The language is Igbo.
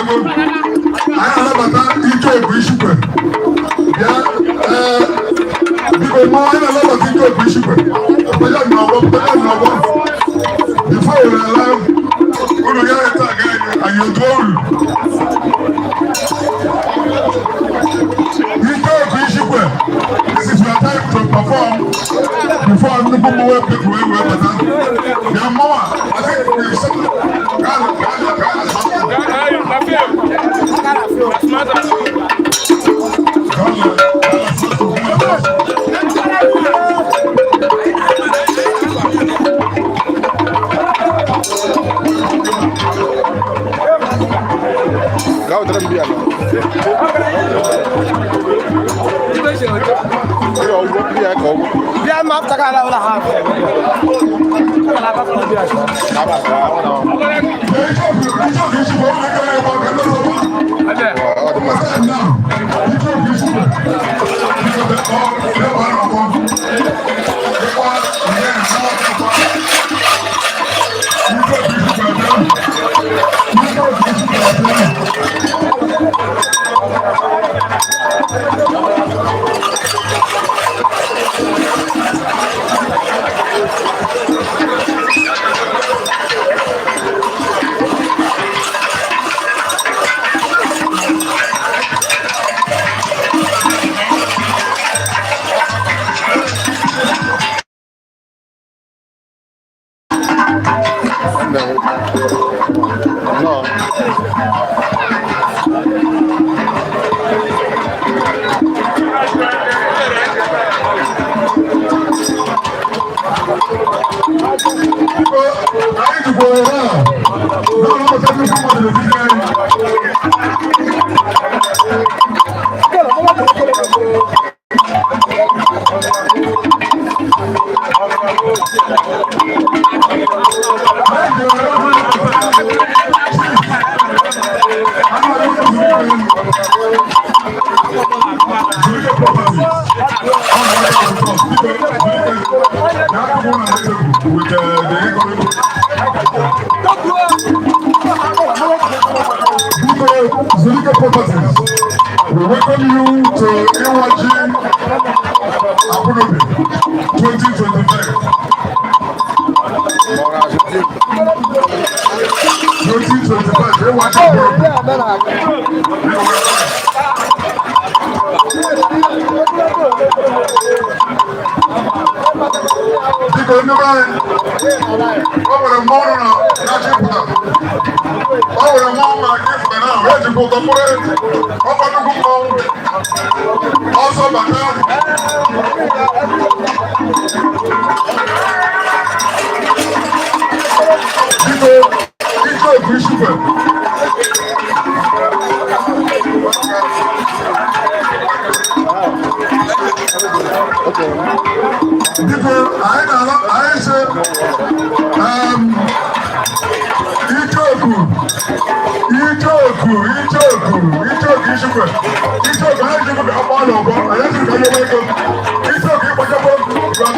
Anyị anabata Ike Ishikwe. Bịa, ee, biko mmanwụ, anyị na-anabata Ike Ishikwe. Pụta n'ọgbọ, pụta n'ọgbọ. Before we allow unu ya eta aga anyị, anyị otu olu. Ike Ishikwe, this is your time to perform before nnukwu mmanwụ epeku wee wee bata. Bịa, mmanwụ a, I think we settle. Gaa, gaa, gaa. Gaa wetara m biya na. Biya ọgwụ, biya ka ọgwụ. Biya ma after ka la ha. Aba, ọ na ọ dị mma. No. Anyị jikwa ohere a na-anabata nnukwu mmadụ n'etiti anyị. Anyị ji ohere a with the economic Zulika Properties, we welcome you to Iwaji Abunobi 2025. Ọ na-azụ di. 2025, Iwaji Abunobi. Biko, ndị be anyị, o nwere mmọnwụ nọ na-achọ ịpụta. O nwere mmọnwụ na-achọ ịpụta na ahụ ejikwa ụtọ mkpụrụ ọkwa nnukwu mmọnwụ ọsọ bata. Biko, Ike Oku Ishikwe. Biko, anyị na-ala anyị sị Ike Oku, Ike Oku, Ike Oku, Ike Oku Ishikwe, Ike Oku, anyị jikwa ka akpọ n'ọgbọ.